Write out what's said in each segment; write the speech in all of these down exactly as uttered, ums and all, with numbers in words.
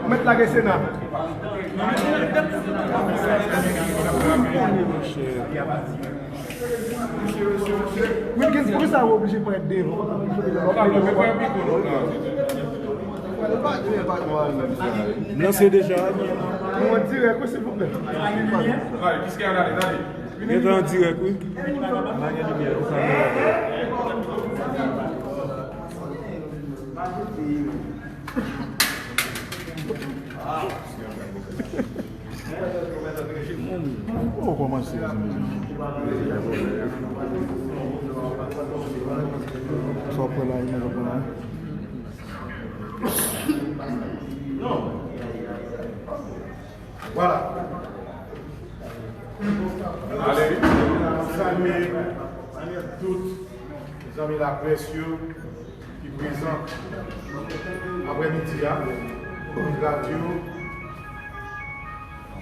Mèt lage Sena. Wilkins, poukisa ou oblije parèt devan? M lanse deja. Nou an dirèk, wi, silvouplè. Mete an dirèk, wi. Oh, kòmanse, mezanmi. Sa w pran la, sa w pran la. Vwala. Salye tout zanmi laprès yo ki prezan aprèmidi a, radyo,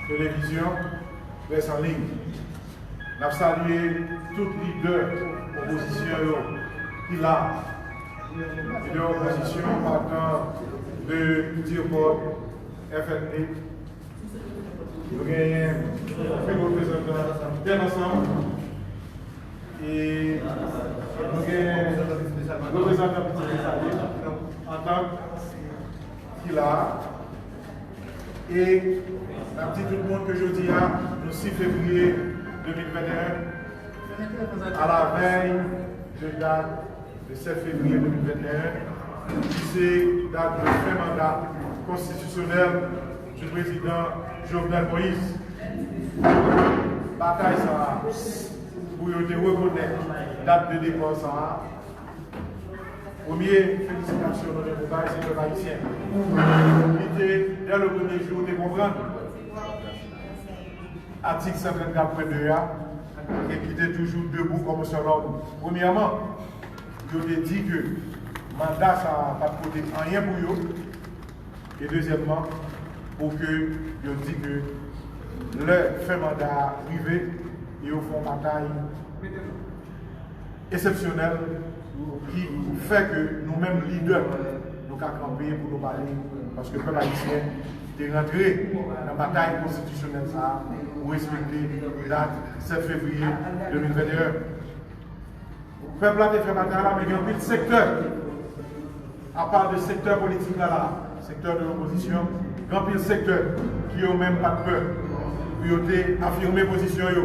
televizyon, près an liy. N ap salye tout lidè opozisyon yo ki la. Lidè opozisyon, patan de Dirkòt, F N D, nou genyen anpil reprezantan Tèt Ansanm. E nou gen reprezantan Pitit Desalin antan ki la. E n ap di tout moun ke jodi a, nou sis fevriye de mil venteyen, a la vèy de dat de sèt fevriye de mil venteyen, ki se dat de fen manda konstitisyonèl du président Jovenel Moïse. Batay sa a, pou yo te rekonèt dat de depa sa a, premye felisitasyon nou te pou bay se pèp ayisyen ki te, dè le premye jou, te konprann atik san trannkat pwen de a e ki te toujou debou kòm yon sèl òm. Premyèman, yo te di ke manda sa a pa t pote anyen pou yo. E dezyèmman, pou ke yo di ke lè fen manda a rive, e yo fè yon batay eksepsyonèl ki fè ke nou menm lidè, nou ka kanpe pou nou pale, paske pèp ayisyen te rantre nan batay konstitisyonèl sa a pou respekte dat sèt fevriye de mil venteyen. Pèp la te fè batay la, men gen anpil sektè, apa de sektè politik la la, sektè de lopozisyon, gen anpil sektè ki yo menm pa t pè pou yo te afime pozisyon yo.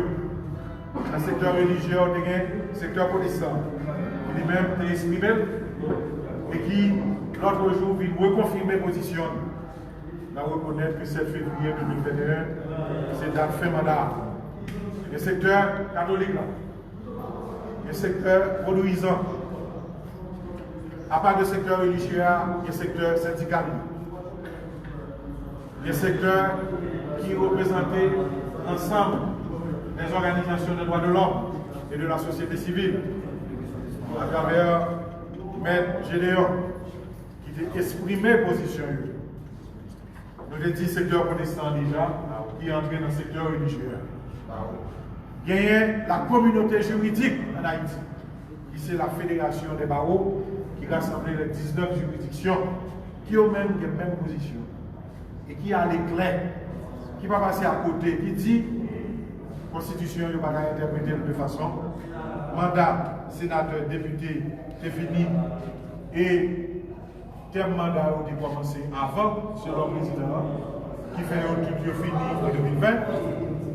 Nan sektè relijye, ou te gen sektè pwotestan, ki li menm te eksprime l, e ki, lòt jou, vin rekonfime pozisyon l, nan rekonèt ke sèt fevriye de mil venteyen, se dat fen manda a. Gen sektè katolik la, gen sektè vodouyizan. Apa de sektè relijye a, gen sektè sendikal yo. Gen sektè ki reprezante ansanm dè zòganizasyon de dwa de lòm e de la sosyete sivil, atravè Mèt Gedeon, ki te eksprime pozisyon yo. Nou te di sektè pwotestan deja, ki antre nan sektè relijye a. Genyen la kominote jiridik ann Ayiti, ki se la Fédération des barreaux, ki rasanble lè diznèf jiridiksyon, ki yo menm gen menm pozisyon, e ki ale klè, ki pa pase akote, ki di konstitisyon yo pa ka entèprete l de fason, manda senatè, depite te fini, e tèm manda yo te kòmanse avan, selon prezidan an, ki fè yo tout yo fini an de mil ven.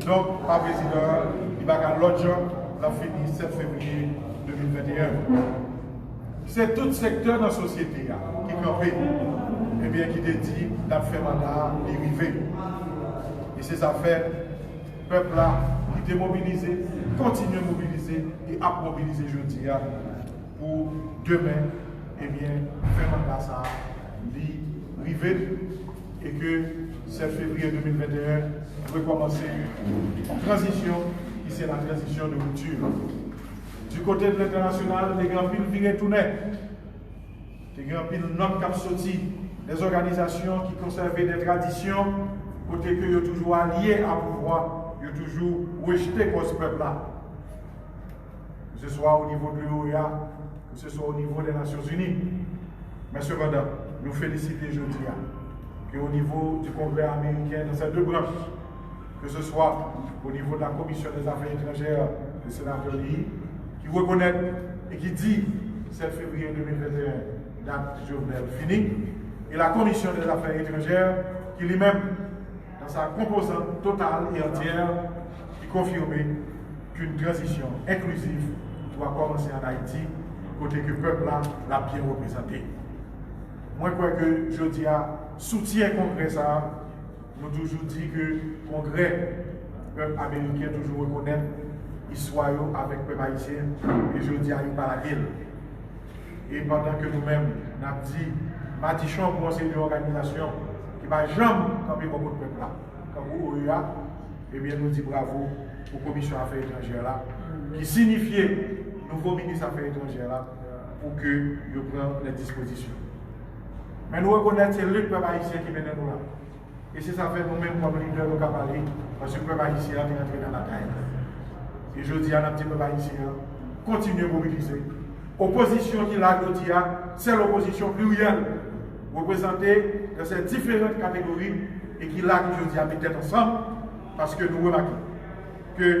Donk, pa prezidan an, li pa ka lòt jan, l ap fini sèt fevriye de mil venteyen. Se tout sektè nan sosyete a ki kanpe, ebyen, ki te di dat fen manda a, li rive. E se sa fè pèp la ki te mobilize, kontinye mobilize e ap mobilize jodi a pou demen, ebyen, fen manda sa a, li rive, e ke sèt fevriye de mil venteyen dwe kòmanse yon tranzisyon ki se la tranzisyon de rupture. Du côté de l'international, te gen anpil vire tounen. Te gen anpil nòt k ap soti dè zòganizasyon ki konsève dè tradisyon kote ke yo toujou alye a pouvwa, yo toujou rejte kòz pèp la. Que ce soit au niveau de l'O E A, que ce soit au niveau des Nations Unies. Men sepandan, nou felisite jodi a ke o nivo di Kongrè ameriken, dans ses deux branches, que ce soit au niveau de la Commission des Affaires étrangères, le sénateur Lee, ki rekonèt e ki di sèt fevriye de mil venteyen, dat Jovenel fini, e la Commission des Affaires étrangères, ki li menm, dans sa composante totale et entière, ki konfime qu'une transition inclusive doit commencer en Haïti, kote ke pèp la, l ap byen reprezante. Mwen kwè ke jodi a, soutyen kongrè sa a, nou toujou di ke kongrè pèp ameriken toujou rekonèt istwa yo avèk pèp ayisyen, e jodi a, yo pa lage l. E pandan ke nou menm, n ap di madichon pou yon seri de òganizasyon ki pa janm kanpe bò kot pèp la, kankou O E A, ebyen, nou di bravo pou Komisyon Afè Etranjè la, ki sinifye nouvo minis afè etranjè la pou ke yo pran lè dispozisyon. Men nou rekonèt se lit pèp ayisyen ki mennen nou la. E se sa fè nou menm kòm lidè nou ka pale, paske pèp ayisyen an te rantre nan batay la. E jodi a, n ap di pèp ayisyen an, kontinye mobilize. Opozisyon ki la jodi a, se lopozisyon pliryèl, reprezante dans ses différentes catégories, e ki la ki jodi a met tèt ansanm, paske nou remake ke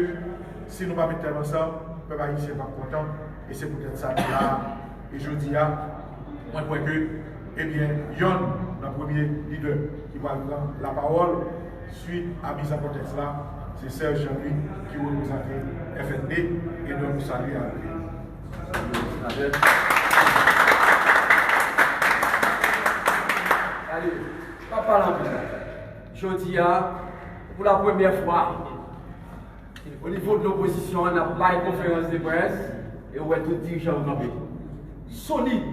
si nou pa met tèt ansanm, pèp ayisyen p ap kontan, e se poutèt sa nou la a. E jodi a, mwen kwè ke, ebyen, yonn nan premye lidè ki pral pran lapawòl, swit a miz an kontèks la, se Serge Jean-Louis ki reprezante F N D, e donk nou salye avèk li. Allez, pa pale anpil. Jodi a, pou la premyè fwa, o nivo de lopozisyon an, n ap bay konferans de près e ou wè tout dirijan yo kanpe solid.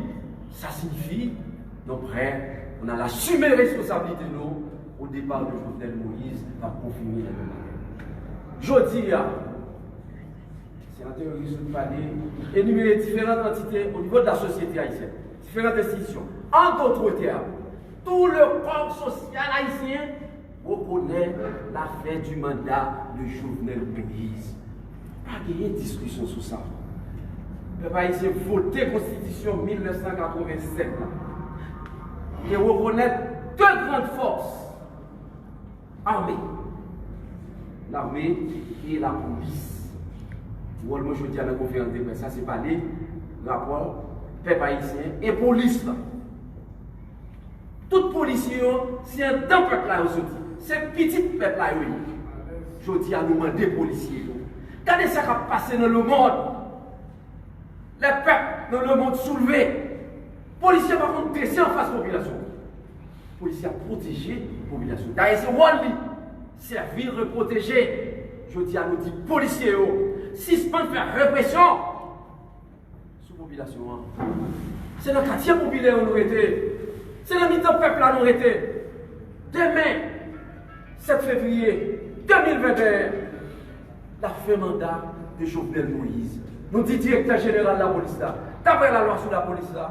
Sa siyifi nou prè, nou al asime responsablite nou o depa de Jovenel Moïse, n ap konfime nan men bagay. Jodi a, senatè Youri sot pale, enimere diferan antite o nivo de la sosyete ayisyèn, diferan enstitisyon. An dòt tèm, tout le kò sosyal ayisyen rekonèt lafè di manda de Jovenel Moïse. Pa genyen diskisyon sou sa. Pèp ayisyen vote konstitisyon mil nèf san katreven sèt la. Te rekonèt de grann fòs ame. Lame e lapolis. Wòl mwen jodi a nan konferans de près sa, se pale rapò pèp ayisyen e polis la. Tout polisye yo, se anndan pèp la yo soti. Se pitit pèp la yo ye. Jodi a, nou mande polisye yo. Gade sa k ap pase nan lemonn. Lè pèp nan lemonn soulve, polisye pa konn drese anfas popilasyon. Polisye ap pwoteje popilasyon. Dayè, se wòl li. Sèvi l, pwoteje. Jodi a, nou di polisye yo, sispann fè represyon sou popilasyon an. Se nan katye popilè yo nou rete. Se nan mitan pèp la nou rete. Demen, sèt fevriye de mil venteyen, lafen manda de Jovenel Moïse. Nou di direktè jeneral lapolis la, daprè lalwa sou lapolis la,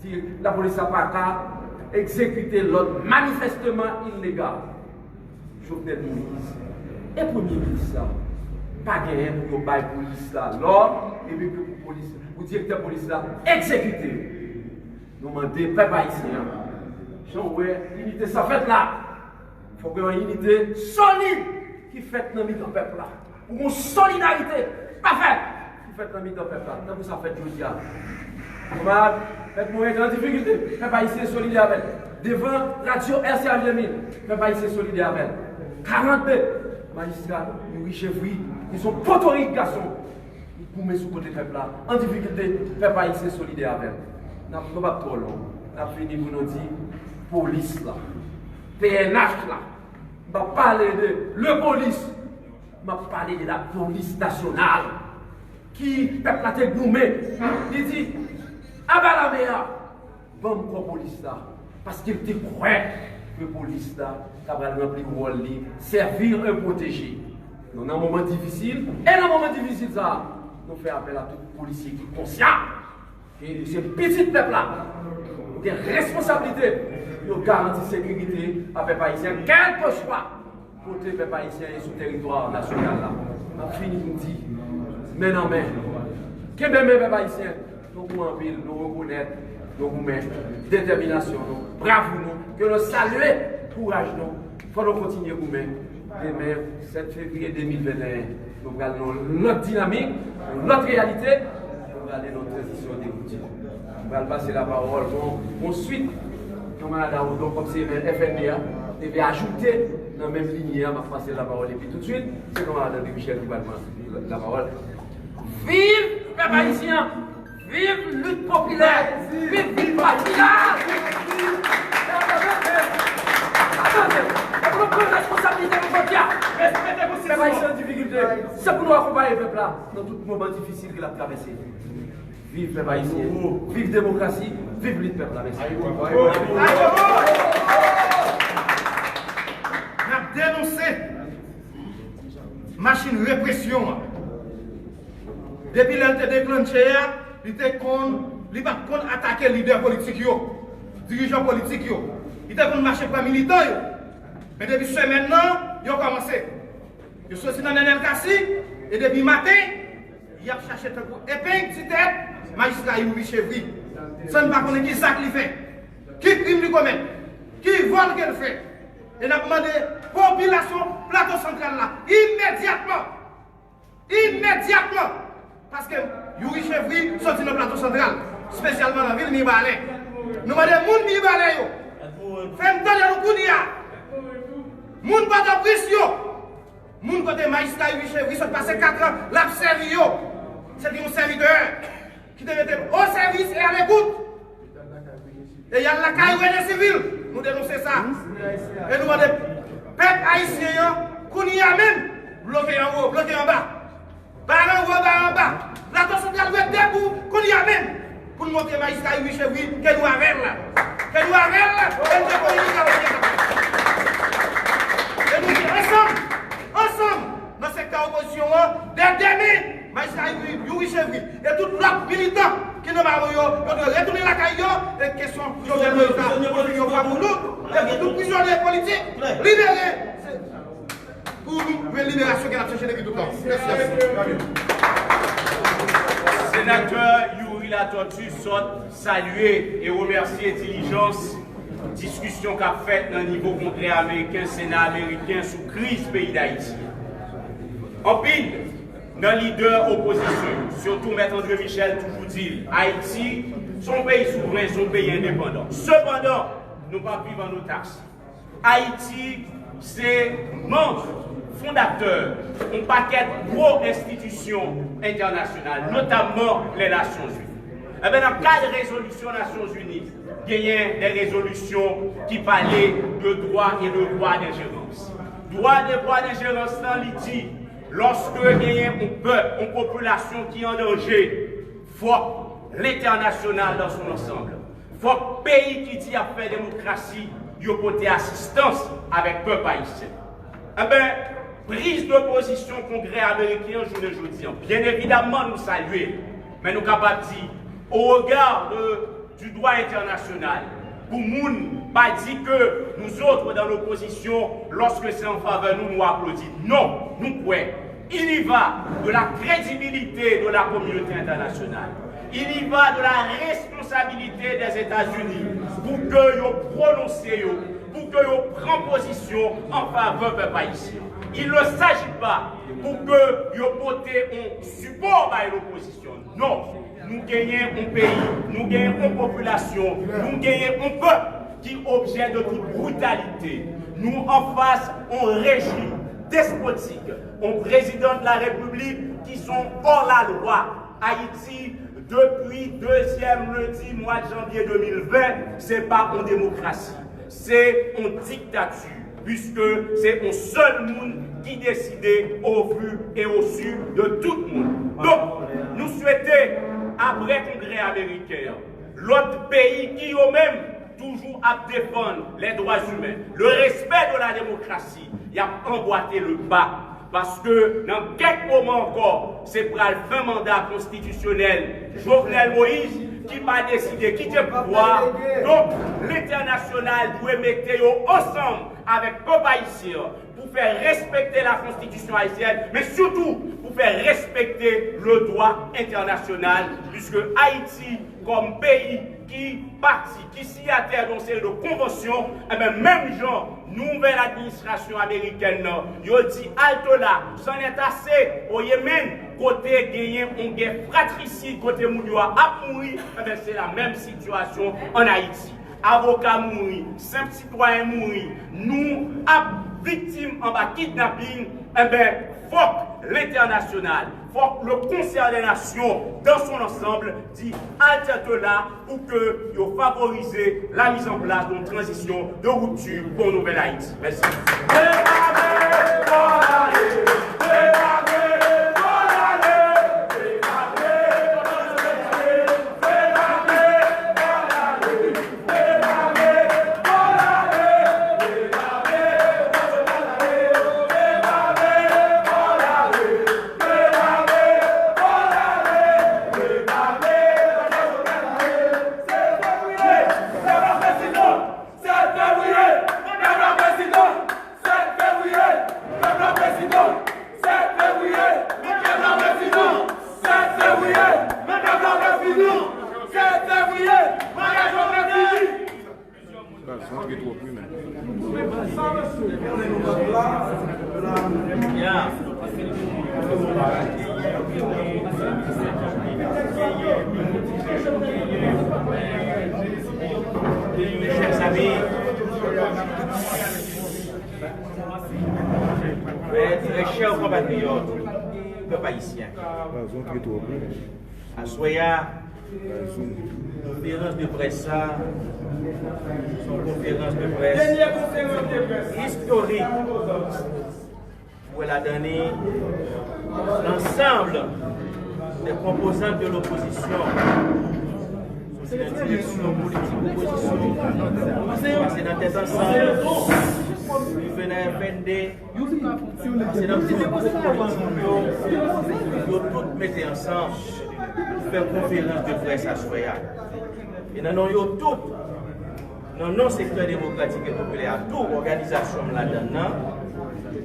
di lapolis la pa ka egzekite lòd manifèsteman ilegal Jovenel Moïse. E premye minis la, pa genyen pou yo bay polis la lòd, epi pou polis, pou direktè polis la egzekite. Nou mande pèp ayisyen an, jan w wè inite sa fèt la, fòk gen yon inite solid ki fèt nan mitan pèp la. Pou yon solidarite pafèt ki fèt nan mitan pèp la, tankou sa fèt jodi a. Kanmarad, pèp nou rete an difikilte, pèp ayisyen solidè avè l. Devan radyo R C H de mil, pèp ayisyen solidè avè l. Karant de, majistra Youri Chevry, ki se yon potorik gason, li goumen sou kote pèp la, an difikilte, pèp ayisyen solidè avè l. N ap, nou p ap twò long. N ap fini pou nou di, polis la, P N H la, m p ap pale de lepolis, m ap pale de lapolis nasyonal, ki pèp la te goumen. Li di, aba lame a, ban m kò polis la, paske l te kwè ke polis la ta pral ranpli wòl li, servir e pwoteje. Nou nan moman difisil, e nan moman difisil sa a, nou fè apèl a tout polisye ki konsyan, ke se pitit pèp la, nou gen responsablite pou yo garanti sekirite a pèp ayisyen, kèlkeswa kote pèp ayisyen ye sou teritwa nasyonal la. M ap fini pou m di, men nan men, Kenbe men, pèp ayisyen. Nou goumen anpil, nou rekonèt, nou goumen detèminasyon nou, bravou nou, ke nou salye kouraj nou. Fò nou kontinye goumen. Demen, sèt fevriye de mil venteyen, nou pral nan yon lòt dinamik, yon lòt reyalite. Nou pral ale nan tranzisyon de ripti. Nou pral pase lapawòl, bon, onswit, kanmarad Arodon, kòm se F N B A, te vle ajoute nan menm linyè a, m ap pase lapawòl, epi toutswit, se kanmarad André Michel ki pral pran lapawòl. Viv pèp ayisyen! Viv lit popilè! Viv lit popilè! Atande! Atande! E pou nou pran responsablite nou jodi a! Respekte konstitisyon! Pèp ayisyen an difikilte! Se pou nou akonpaye pèp la nan tout moman difisil ke l ap travèse. Viv pèp ayisyen! Viv demokrasi! Viv lit pèp la! Mèsi. N ap denonse machin represyon an. Depi lè l te deklanche a, li te konn, li pa t konn atake lidè politik yo, dirijan politik yo. Li te konn mache pran militan yo. Men depi semèn nan, yo kòmanse. Yo soti nan Nenel Cassy, e depi maten, y ap chache tankou epeng ti tèt majistra Youri Chevry. San n pa konnen ki zak li fè, ki krim li komèt, ki vòl ke l fè. E n ap mande popilasyon Plato Santral la, imedyatman, imedyatman, paske Youri Chevry soti nan Plato Santral, espesyalman nan vil Mibalè. Nou mande moun Mibalè yo, fè m tande nou kounye a. Moun Pòtoprens yo, moun kote majistra Youri Chevry sot pase kat an, l ap sèvi yo. Se te yon sèvitè ki te mete l o sèvis e a lekout. E y al lakay Rene Sivil, nou denonse sa. E nou mande pèp ayisyen an, kounye a menm, bloke anwo, bloke anba. Bare anwo, bare anba. Plato Santral dwe debou kounye a menm pou n montre majistra Youri Chevry ke nou avè l. Ke nou avè l, e nou te kominike avèk li. E nou di ansanm, ansanm, nan sektè opozisyon an, dè demen, majistra Youri, Youri Chevry e tout lòt militan ki nan Mawon yo, yo dwe retounen lakay yo, e kesyon Jovenel Moïse la, pou yo pa pou nou, e pou tout prizonye politik libere. Se pou nou jwenn liberasyon ke n ap chèche depi toutan. Mèsi. Senatè Youri Latortue sot salye e remèsye dilijans diskisyon k ap fèt nan nivo Kongrè ameriken, Sena ameriken sou kriz peyi Dayiti. Anpil nan lidè opozisyon yo, sitou Mèt André Michel, toujou di l, Ayiti se yon peyi souvren, se yon peyi endepandan. Sepandan, nou p ap viv an otak. Ayiti se manm fondatè yon pakèt gwo enstitisyon entènasyonal, notamman lè Nasyonzini. Enben, nan kad rezolisyon Nasyonzini, genyen de rezolisyon ki pale de dwa e de vwa denjerans. Dwa e vwa denjerans lan, li di, lòske genyen yon pèp, yon popilasyon ki an danje, fòk lentènasyonal dans son ensemble. Fòk peyi ki di y ap fè demokrasi, yo pote asistans avèk pèp ayisyen. Enben, priz de pozisyon Kongrè ameriken an jounen jodi an, byen evidamman, nou salye l. Men nou kapab di, au regard de, du droit international, pou moun pa di ke nous autres dans l'opposition, lorsque c'est en faveur nous, nou aplodi. Non, nou kwè. Il y va de la crédibilité de la communauté internationale. Il y va de la responsabilité des États-Unis pou ke yo pwononse yo, pou ke yo pran pozisyon an favè pèp ayisyen. Il ne s'agit pas pou ke yo pote yon sipò bay lopozisyon. Non, nou genyen yon peyi, nou genyen yon popilasyon, nou genyen yon pèp ki objè de tout britalite. Nou anfas yon rejim despotik, yon prezidan de la repiblik ki se yon hors la loi. Ayiti, depi dezyèm lendi mwa janvye de mil ven, se pa yon demokrasi, se yon diktati, puiske se yon sèl moun ki deside au vu et au su de tout moun. Donk, nou swete, apre Kongrè ameriken an, lòt peyi ki yo menm toujou ap defann les droits humains, le respect de la démocratie, y ap anbwate le pa. Paske nan kèk moman ankò, se pral fen manda konstitisyonèl Jovenel Moïse ki pa deside kite pouvwa a. Donk, lentènasyonal dwe mete yo ansanm avèk pèp ayisyen an pou fè respekte la konstitisyon ayisyèn, men sitou pou fè respekte le dwa entènasyonal, piske Ayiti, kòm peyi ki pati, ki siyatè de yon seri de konvansyon, enben, menm jan nouvèl administrasyon amerikèn nan, yo di altola, c'en est assez, o Yemen, kote genyen yon gè fratrisid, kote moun yo ap mouri, enben, se la menm sitiyasyon ann Ayiti. Avoka mouri, senp sitwayen mouri, nou ap viktim anba kidnaping, enben, fòk lentènasyonal, fòk le concert des nations dans son ensemble di altola pou ke yo favorize la mise en place d'une transition de rupture pour Nouvelle Haïti. Mèsi. Sa antre twòp wi menm. Mes chers amis, mes très chers compatriotes, pèp ayisyen. Aswè a, konferans de près sa, se yon konferans de près istorik. Ou wè ladan li l'ensemble des composantes de l'opposition. Soti nan direksyon politik opozisyon, pase nan Tèt Ansanm, rive nan F N D, pase nan tout gwoup politik yo, yo tout mete ansanm pou fè konferans de près aswè a. E nan non yo tout, nan non sektè demokratik e popilè a tou, òganizasyon m ladan nan,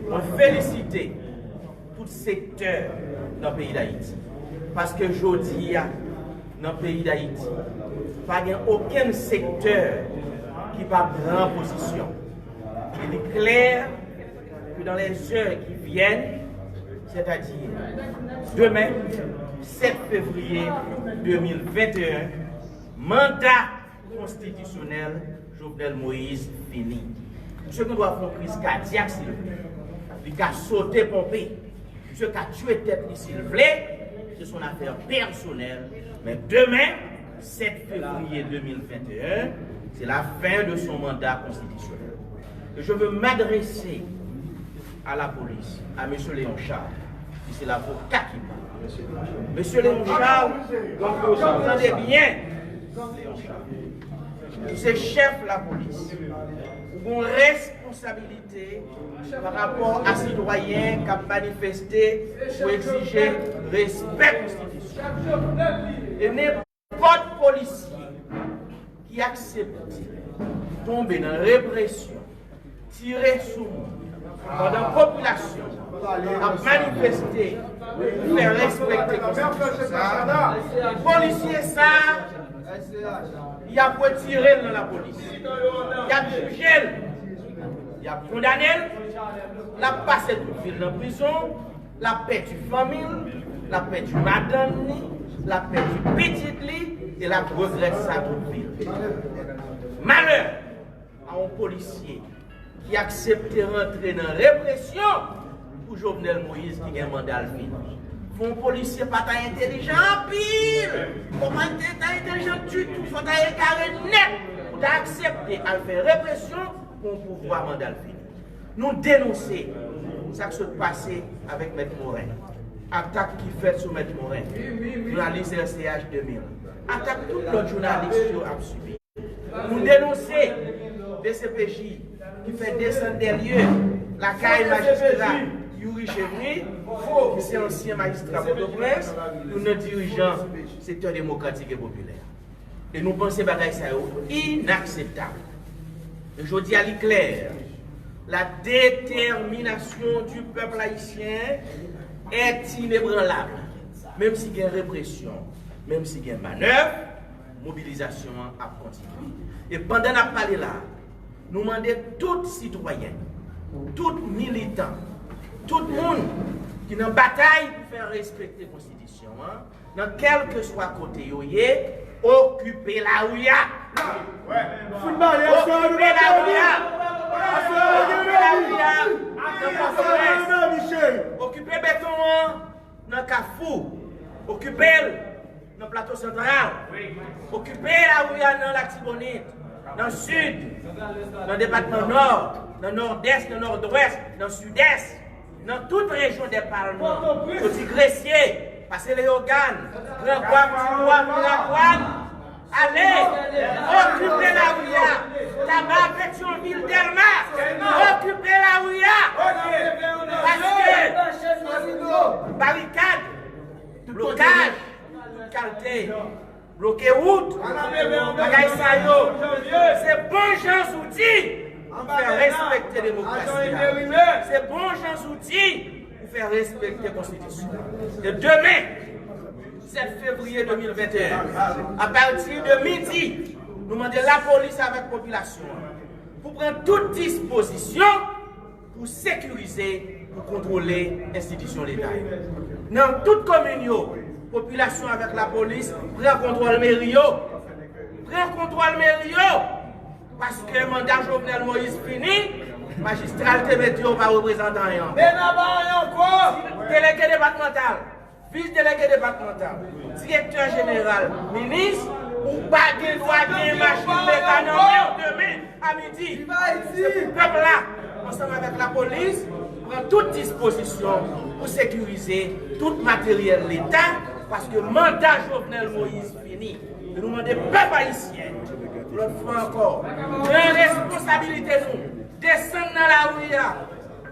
mwen felisite tout sektè nan peyi Dayiti. Paske jodi a, nan peyi Dayiti, pa gen okenn sektè ki pa pran pozisyon. E li klè ke dans les heures qui viennent, c'est-à-dire demain, sept février deux mille vingt et un, manda konstitisyonèl Jovenel Moïse fini. Misye gen dwa fè yon kriz kadyak si l vle. Li ka sote ponpe. Misye ka tiye tèt li si l vle. Se son afè pèsonèl. Men demen, sept février deux mille vingt et un, c'est la fin de son mandat constitutionnel. Et je veux m'adresser à la police, à Monsieur Léon Charles, ki se lavoka ki pale. Mesye Léon Charles, tande byen, Léon Charles, ou se chèf lapolis, ou gen responsabilite pa rapò a sitwayen k ap manifeste pou egzije respè konstitisyon. E nenpòt polisye ki aksepte tonbe nan represyon, tire sou moun, pandan popilasyon ap manifeste pou fè respekte konstitisyon sa a, polisye sa a, y ap retire l nan lapolis, y ap jije l, y ap kondane l, l ap pase tout vi l nan prizon, l ap pèdi fanmi l, l ap pèdi madanm li, l ap pèdi pitit li, e l ap regrèt sa tout vi l. Malè a yon polisye ki aksepte rantre nan represyon pou Jovenel Moïse ki gen manda l fini. Fò yon polisye pa ta entelijan anpil. Fò pa te ta entelijan ditou. Fò ta egare nèt pou ta aksepte al fè represyon pou yon pouvwa manda l fini. Nou denonse sa k sot pase avèk Mèt Moren. Atak ki fèt sou Mèt Moren, jounalis R C H de mil. Atak tout lòt jounalis yo ap sibi. Nou denonse D C P J ki fè desann dè lye lakay majistra Youri Chevry, ki se ansyen majistra Pòtoprens, youn nan dirijan sektè demokratik e popilè. E nou panse bagay sa yo inakseptab. E jodi a, li klè, la détermination du peuple haïtien enebranlab. Menm si gen represyon, menm si gen manèv, mobilizasyon an ap kontinye. E pandan n ap pale la, nou mande tout sitwayen, tout militan, tout moun ki nan batay pou fè respekte konstitisyon an, nan kèlkeswa kote yo ye, okipe lari a. Fout bale, aswè a nou pa pèdi. Okipe lari a. Aswè a nou gen lari. Aswè a nou gen lari, cheri. Okipe beton an nan Kafou. Okipe l nan Plato Santral. Okipe lari a nan Latibonit, nan Sid, nan depatman Nò, nan Nòdès, nan Nòdwès, nan Sidès, nan tout rejyon dè palman, soti Gresye, pase Leyogàn, Gran Gwav, Ti Gwav, Miragwàn, ale, okipe lari a, Taba, Petyonvil, Dèlma, okipe lari a, paske barikad, blokaj, tout kalte, bloke wout, bagay sa yo, se bon jan zouti pou fè respekte demokrasi a. Se bon jan zouti pou fè respekte konstitisyon an. E demen, sèt fevriye de mil venteyen, apati de midi, nou mande lapolis avèk popilasyon an pou pran tout dispozisyon pou sekirize, pou kontwole enstitisyon Leta yo. Nan tout komin yo, popilasyon avèk lapolis pran kontwòl meri yo. Pran kontwòl meri yo! Paske manda Jovenel Moïse fini, majistra l te mete yo pa reprezante anyen ankò. Mena pa anyen ankò! Delege depatmantal, vis delege depatmantal, direktè jeneral, minis, ou pa gen dwa gen machin Leta nan men w demen a midi. Se pou pèp la, ansanm avèk lapolis, pran tout dispozisyon pou sekirize tout materyèl Leta, paske manda Jovenel Moïse fini. E nou mande pèp ayisyen, yon lòt fwa ankò, pran responsabilite nou, desann nan lari a,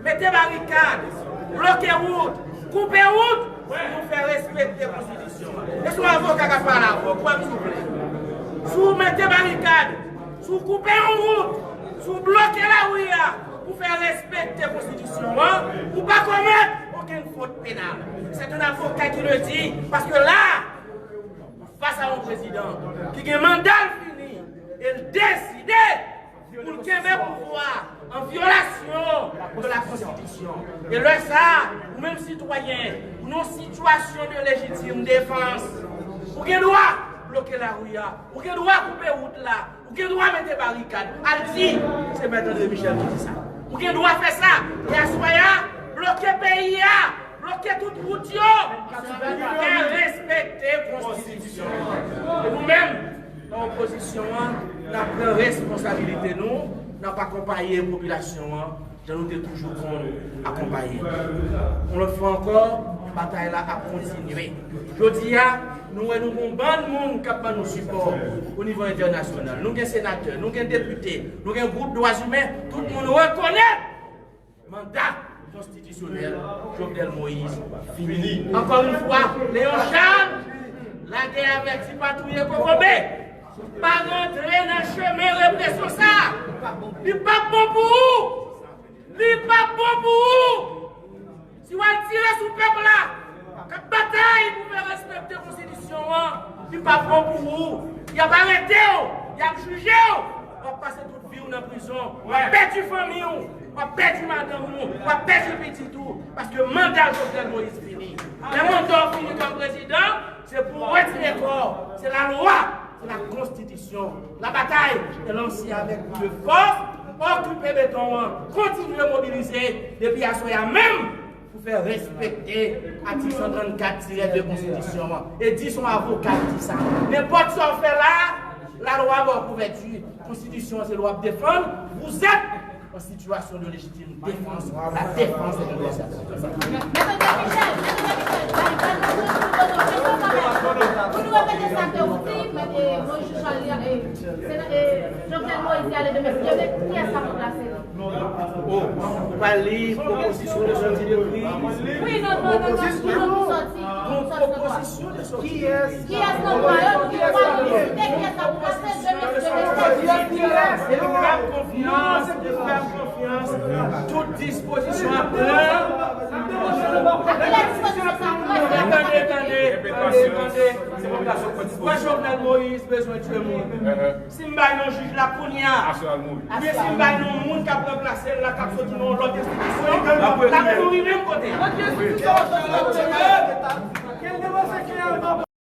mete barikad, bloke wout, koupe wout, pou nou fè respekte konstitisyon an. E se yon avoka k ap pale avè w, kwè m souple. Si w mete barikad, si w koupe yon wout, si w bloke lari a pou fè respekte konstitisyon an, ou pa komèt okenn fot penal. C'est un avocat qui le dit, paske la, fas a yon prezidan ki gen manda l fini e l deside pou l kenbe pouvwa an vyolasyon de la konstitisyon. E lè sa a, ou menm sitwayen, ou nan yon sitiyasyon de lejitim defans, ou gen dwa bloke lari a, ou gen dwa koupe wout la, ou gen dwa mete barikad. Al di, se Mèt André Michel ki di sa. Ou gen dwa fè sa. E aswè a, bloke peyi a, bloke tout wout yo, pou fè respekte konstitisyon an. E nou menm, nan opozisyon an, n ap pran responsabilite nou, n ap akonpaye popilasyon an, jan nou te toujou konn akonpaye. Yon lòt fwa ankò, batay la ap kontinye. Jodi a, nou wè nou gon bann moun k ap ban nou sipò o nivo entènasyonal. Nou gen senatè, nou gen depite, nou gen gwoup dwa imen, tout moun rekonèt manda konstitisyonèl Jovenel Moïse fini. Ankò yon fwa, Léon Charles, lagè avèk ti patwouye kokobe, pa rantre nan chemen represyon sa a. Li p ap bon pou ou. Li p ap bon pou ou. Si w al tire sou pèp la, k ap batay pou fè respekte konstitisyon an, li p ap bon pou ou. Y ap arete w, y ap jije w, w ap pase tout vi w nan prizon, w ap pèdi fanmi w, w ap pèdi madanm ou, w ap pèdi pitit ou, paske manda Jovenel Moïse fini. Lè manda w fini kòm prezidan, se pou w retire kò w. Se lalwa, se la konstitisyon. La batay est lancée avec plus de force. Okipe beton an, kontinye mobilize depi aswè a menm pou fè respekte atik san trannkat tirè de konstitisyon an. E di se yon avoka ki di sa. Nenpòt sa w fè la, lalwa ba w kouvèti. Konstitisyon an se l w ap defann. Vous êtes en situation de légitime défense. La défense est un droit. Mèt André Michel, Mèt André Michel, ba, ba nou, ba nou poze w kesyon kanmenm. Pou nou repete sa ke w di, mèt, e, Moïse Jochal, e, sena-, e, Jovenel Moïse te ale demen. Kiyès k ap ranplase li? Oh, ou pral li pwopozisyon de sòti de pri. Wi, non, non, non, non, ki non ki sòti? Bon, pwopozisyon de sòti. Kiyès? Kiyès nan dwa yo ki pral deside kiyès k ap pase de mil vennsèt? E nou fè konfyans, nou fè konfyans, tout dispozisyon ap pran. Tande, tande, tande, tande. Wè Jovenel Moïse bezwen tye moun. Si m bay non jij la kounye a, oubyen si m bay non moun k ap ranplase l la, k ap soti nan yon lòt enstitisyon, l ap mouri menm kote.